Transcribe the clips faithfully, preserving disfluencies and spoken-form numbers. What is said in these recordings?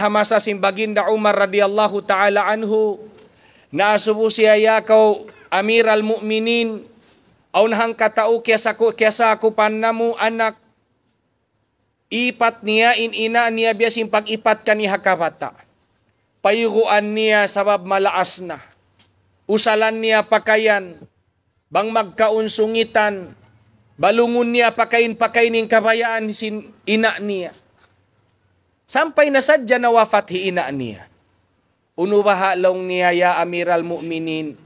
ha masa sin Baginda Umar radiyallahu ta'ala anhu, naasubu siya, "Ya kaw Amiral Mu'minin, awn hangkatau kiyasaku-, kiyasakupan namu' anak, ipat niya in ina' niya biya' sin pag-ipat kaniya ha kabata'. Payguan niya sabab malaas na. Usalan niya pakayan, bang magkaun sungitan, balungun niya pakain-pakain in kabayaan sin ina' niya." Sampay na sadja nawapat hi ina' niya. "Unu baha'," laung niya, "ya Amiral Mu'minin?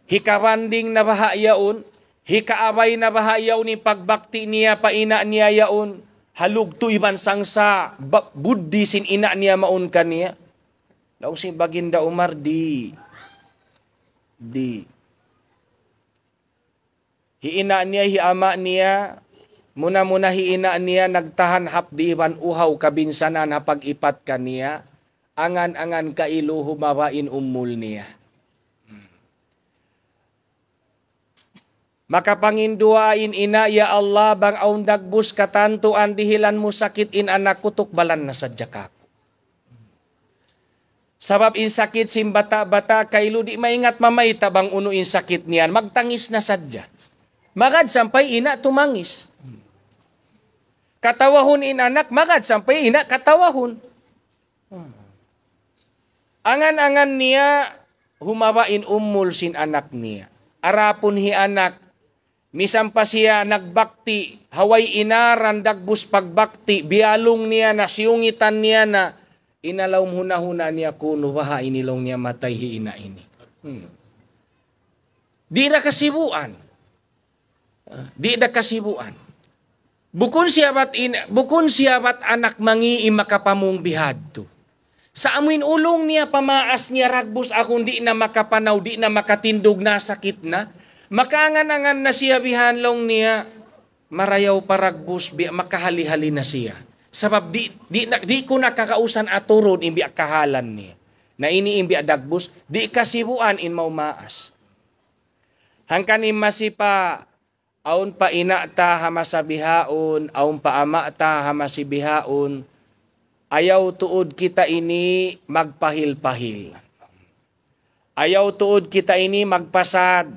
Hikabanding na baha' yaun? Hikaabay na baha' yaun in pagbakti niya pa ina' niya yaun? Halugtu' iban sangsa', ba-, buddi sin ina' niya mawn kaniya?" Laung sin Baginda Umar, "Di'. Di'. Hi ina' niya, hi ama' niya, muna-muna hi ina' niya nagtahan hapdi' iban uhaw kabinsanan ha pag-ipat kaniya, angan-angan kailu humaba' in umul niya. Makapanginduwaa in ina', 'Ya Allah, bang awn dagbus katantuan dihilan mu sakit in anak ku, tukbalan na sadja kaku'. Sabab in sakit sin bata'-bata' kailu di' maingat mamayta' bang unu in sakit niya, magtangis na sadja. Magad sampay ina' tumangis. Katawahun in anak, magad sampay ina' katawahun. Angan-angan niya humaba' in umul sin anak niya. Arapun hi anak, misan pa siya nagbakti, ha way inaran dagbus pagbakti, biyalung niya na, siyungitan niya na, inalaum huna-huna niya kunu' baha' ini," laung niya, "matay hi ina' ini." Hmm. Di' da kasibuan. Ah, di' da kasibuan. Bukun siya bat in-, bukun siya bat anak mangi' in makapamung bihadtu. Sa' amu in ulung niya, pamaas niya, ragbus akun, di' na makapanaw, di' na makatindug, nasakit na. Makaangan-angan na siya bihan, laung niya, marayaw pa ragbus, biya' makahali-hali na siya. Sabab di', di' na, di' ku na kakausan aturun in biya' kahalan niya. Na ini in biya' dagbus, di' kasibuan in maumaas. Hangkan in masi pa, awn pa ina' ta ha masa bihaun, awn pa ama' ta ha masi bihaun, ayaw tuud kita ini magpahil-pahil. Ayaw tuud kita ini magpasad.